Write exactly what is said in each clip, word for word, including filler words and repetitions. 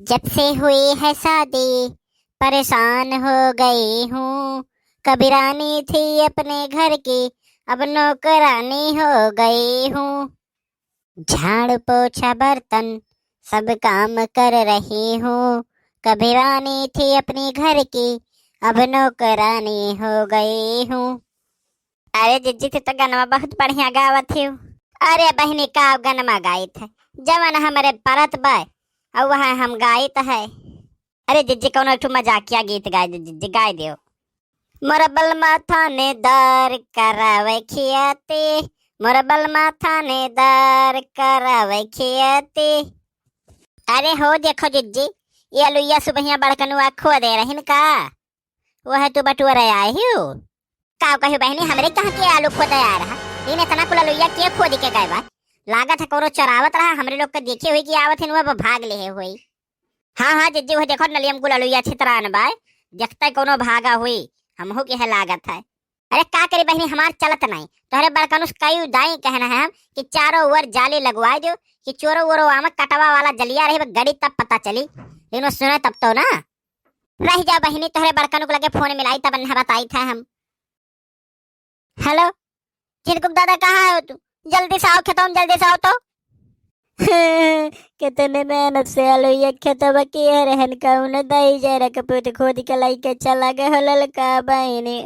जब से हुई है शादी, परेशान हो गई हूँ। कभी रानी थी अपने घर की, अब नौकरानी हो गई हूँ। झाड़ू पोछा बर्तन सब काम कर रही हूँ। कभी रानी थी अपनी घर की, अब नौकरानी हो गई हूँ। अरे जिज्जी, तू तो गनमा बहुत बढ़िया गावत हियो। अरे बहिनी, का गनमा गाइत है, जवन हमरे परत बा, अउ वह हम गाइत है। अरे जिज्जी, कौनो एक ठो मजाकिया गीत गाय दे जिज्जी, गाय दियो। मोर बलमा थानेदार करावे खियाते, मोर बलमा थानेदार करावे खियाते। अरे हो देखो जिज्जी, ये अलुइया सुबहिया बड़कनुआ खो दे रहिन का? वह तू बटुआ रहे आए हो? का कही बहिनी, हमरे कहाँ के आलू खोदे आ रहा? इन इतना कुल अलुइया के खोद के गए बा? लागत है कौनो चरावत रहा, हमरे लोग के देखे हुई कि आवत हिन, वह भाग ले हुई। हाँ, हाँ, जिज्जी, वह देखो नलियम कुल अलुइया छितरान बा, देखते कौनो भागा हुई, हमहू के है लागत है। अरे का करी बहिनी, हमार चलत नहीं, तोहरे बड़कनुस कई दाई कहना है हम कि चारों ओर जाली लगवाए दो कि चोरो वोरो आवे, कटवा वाला जलिया रही, गड़ी तब पता चली, लेकिन वो सुने तब तो ना। रह जा बहिनी, तोहरे बड़कनुक लगे फोन मिलाई, तब अन्हा बताई था हम। हेलो, झिनकुक दादा, कहाँ हो तू? जल्दी से आओ खेतवा में, जल्दी से आओ तो। कितने मेहनत से आलू ये खेतवा की है रहन, कौन दाई जरा के पूत खोद के लाई के चला गए हो ललका बहिनी।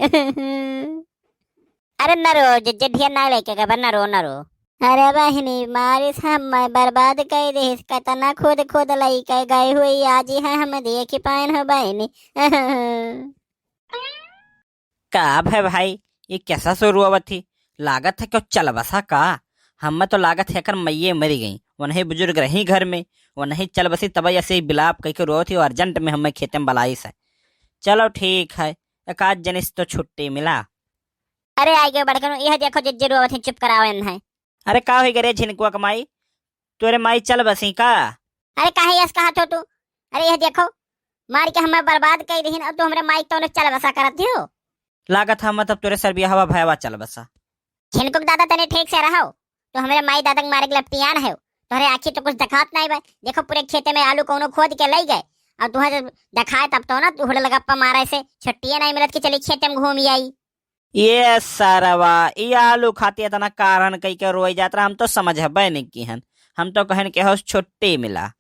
अरे न रो, जे, जे ढेर ना लेके गए बा, न रो, न रो। अरे बहिनी, मारिस हम मैं बर्बाद कर देहिस, कितना खोद खोद लाई के गए हुई, आज ही है हम देख ही पाएन हो बहिनी। का भय भाई, ये कैसा सो रोवत ही? लागत है क्यों चल बसा का? हमें तो लागत है एकर मइये मरी गई। वो नहीं बुजुर्ग रही घर में, वो नहीं चल बसी, तब ऐसे ही बिलाप कह के रोवत ही और अर्जेंट में हमें खेते में बलाइस है। चलो ठीक है, एक आध जनिस तो छुट्टी मिला। अरे आइ गए बड़कन, यह देखो जिज्जी रोवत ही, चुप कराओ इन्हें। अरे का होई गे रे झिनकुआ के माई, तोरे माई चल बसी का? अरे काहे यस कहत हो तू? अरे यह देखो, मार के हमें बर्बाद कर दीहिन, अब तू हमरे माई के तौने चल बसा करत हो। लागत हम तब तोरे सर बियाहवा भयवा चल बसा। झिनकुक दादा, तने ठीक से रहो, तू हमरे माई दादा के मारे के लपटियान है, तोहरे आँखी तो कुछ देखात नहीं बा। देखो पूरे खेते में आलू कौनो खोद के लई गए, और तुहें जब देखाए तब तो ना तू हुड़ल गप्पा मारे से छुट्टिए नहीं मिलत कि चली खेते में घूम आई। ये सरवा, ये आलू खातिर इतना कारण कई के रोई जात रहा, हम तो समझबे नहीं किहन। हम तो कहन के होस छुट्टी मिला।